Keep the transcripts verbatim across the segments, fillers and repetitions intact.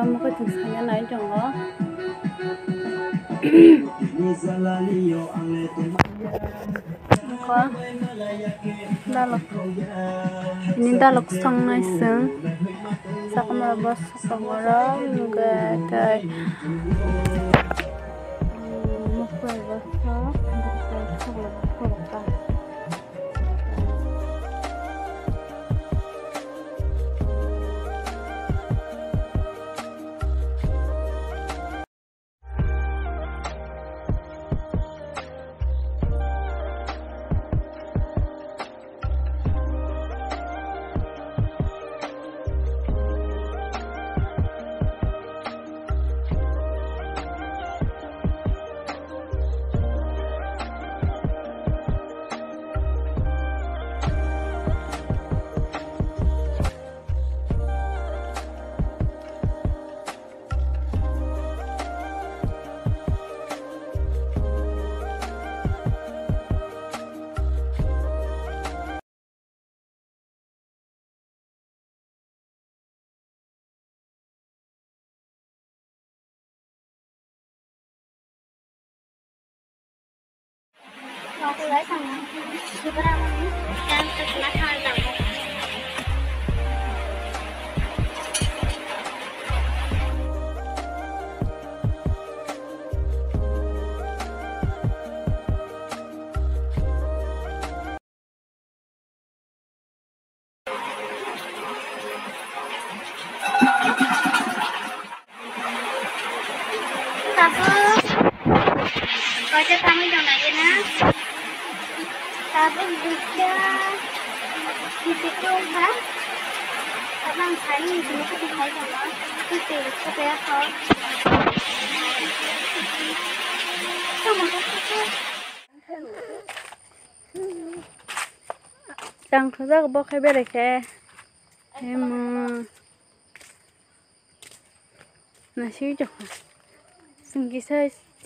Tamo khe chwng saina nai tongo. Nokha dalok, ini dalok songnai chwng. Sakma bo sokong oro hwnkhe tei mokol bo sok. Tabuk kaisa tamwi tong nai na. Tabuk duita kiphilwi tong kha. Tabuk ang sari ni simi kiphilwi khai tongo. Kiphilwi tong kha. Chang thajak bo khe berai khe. Emo. Nasi jokha. Singkisa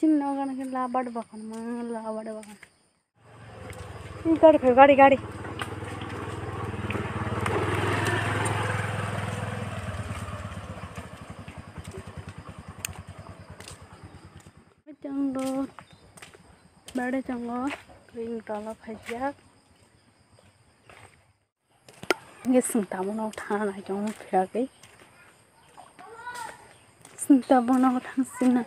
sin no gana khe labar bakhan ma labar bakhan. Gari phe gari gari. Chang do. Bare chang o. Ring tola phajak. Hingke chwng tabukno thana nai tongo phiya khe. Chwng tabukno thang sina.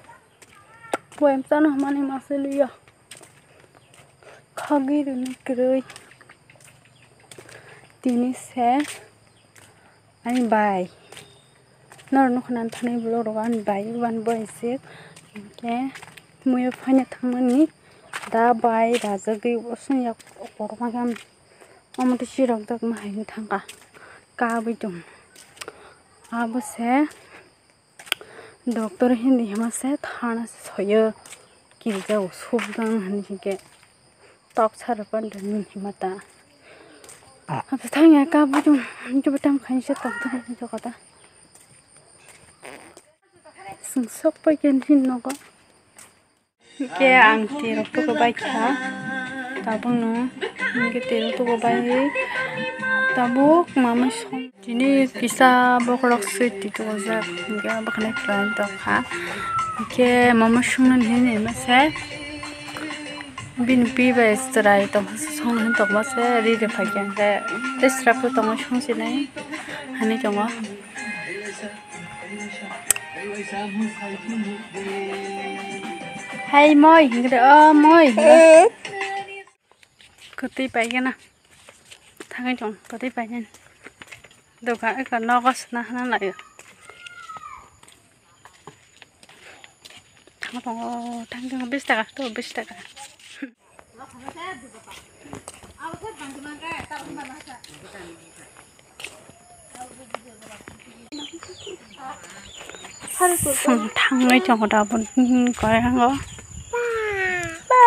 Poem chana hwnmani masa liya. Khagwi rwni kwrwi. Tini se ani bai. Norok nukha nang thani vlog rogo ani bai ban bai se. Hingke muiyo phaina thangmani da bai rajagwi osong yak kotorma gam. Omo tei chirok jak ma hai wng thangkha. Kabui tong. Abo se doctor hindi hima se thana se soyo. Kirjao subgang hani hingke. Tok sar pan da ni hima ta. Abo thangya kabui tong. Jobo tam khaini se tong thang jogo ta. Sung sok pai ken hin nogo. Hingke ang twi rok tuku bai kha, tabukno hingke twi rok tuku bai tabuk mama song tini kisa bokhorok swi twi tuku jak, hingke abo khwnai kwlai tong kha, hingke mama songna hinwi masa bini pi bai chwrai tong kha, songna hinwi tongma se ri rw phai kha, hingke tei srapnwi tongma song sinai hinwi tongo. Hai moi, hingre o moi. Kwtwi paigena. Thangwi tong, kwtwi paigena. Doga eka nogo sna hana laio. Thang tongo, thang tongo, bis taka, to bis taka. Chwng thangwi tongo da bo, hmm, koirango. Ba.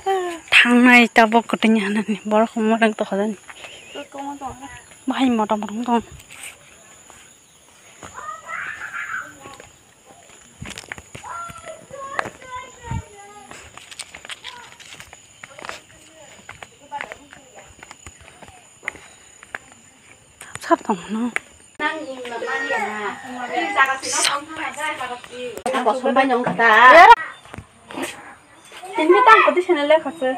Ba. Thangnai tabuk kwtwini hanani borok mwrwng tokojani. Bahai motom rok wng tong. Sar tong no. Tini tang kati sana lekha se.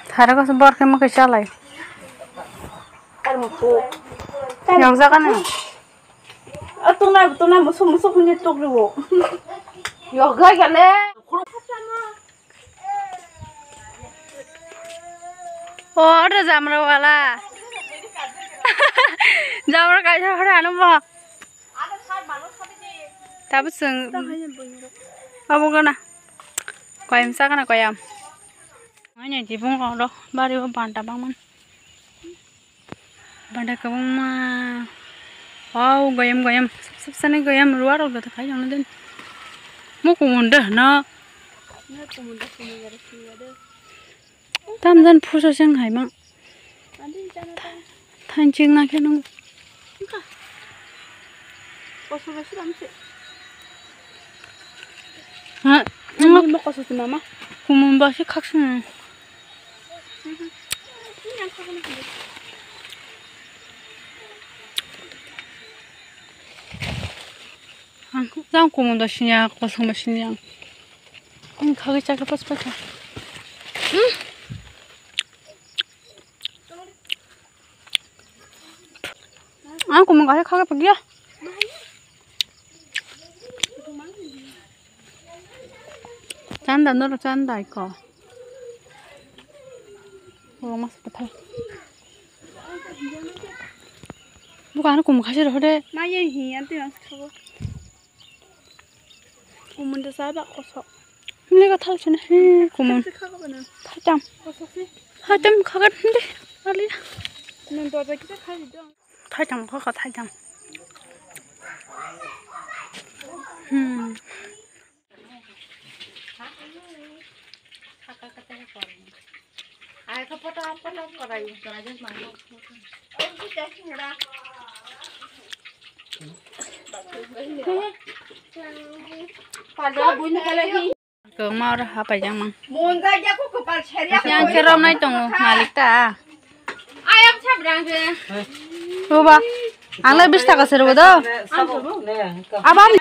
Thara ko bor khe mokhe chalai. Ar mo ko. Yokjak ani. A tuna tuna musu musu khunje tok riwo. Yokjak ani. O, oro jamra wala. Jamra kaisa hore ano mo. Tabuk chwng abo gana koyam sa gana koyam. Ani tibung oro bari o banta bangmani. Banda kwbangma. Wow, goyam, goyam. Sab, sab sani goyam. Ruwa rok da khai jang den. Mo kumun da na. Tam dan phuso seng hai ma. Than ching na khe nung. Ha, mo koso si mama. Kumun ba si khak sung. Ang jang kumun da sinya, kosong ba sinya. Ang khagwi chakra pas pas. Ang kumun ga khagwi pagya. Chanda, noro chanda iko. Oro mas pathar. Bukan kumun khasi rohde. Ma ye hi anti mas khabo. Kumun da sa ba koso. Mle ga thal chana he kumun. Thal cham. Thal cham khagat hindi. Ali. Nang dorja kita khai dong. Thaitham kha kha thaitham. Hmm. Pada buin kala hi. Kwbangma oro ha paijak mang. Yang khe romnai tongo malik ta. Ayam sabrang je. Boba, ang le bis taka se rwgo do. Abang.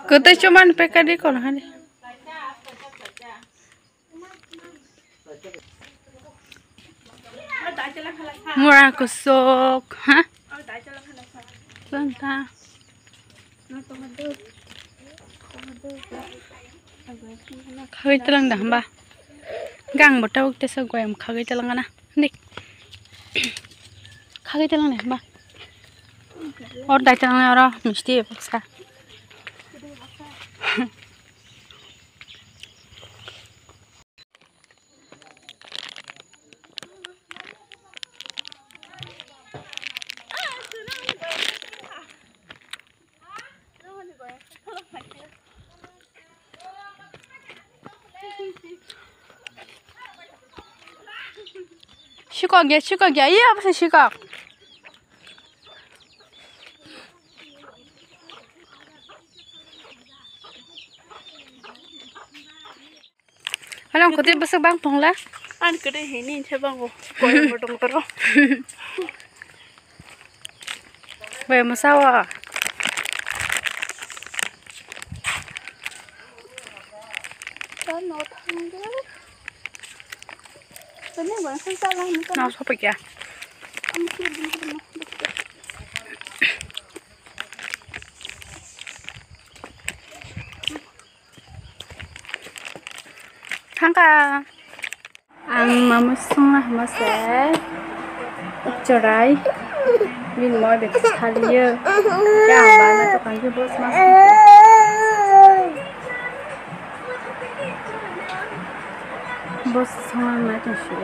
Kwtwi chuman pekari kono hani. Mura kusuk, ha? Tanta. Khagwi tlang da hamba. Gang bo tabuk tesa goyam khagwi tlang na. Dik. Khagwi tlang da hamba. Or dai tlang oro misti baksa. Sikok ya, sikok ya, iya apa sih sikok? Halang koti besok bang pongla. An kede hini inche bang o. Koyo bodong toro. Bai masawa. Kan no thangde. Tene wan sa sa lang ni kan. Nau sopa kya? Am sir bin bin. Thangka. Ang mama songna hama se. Chorai. Bin moi bek saliyo. Ya ba na to kan boss mas. Boss songna ma to shu.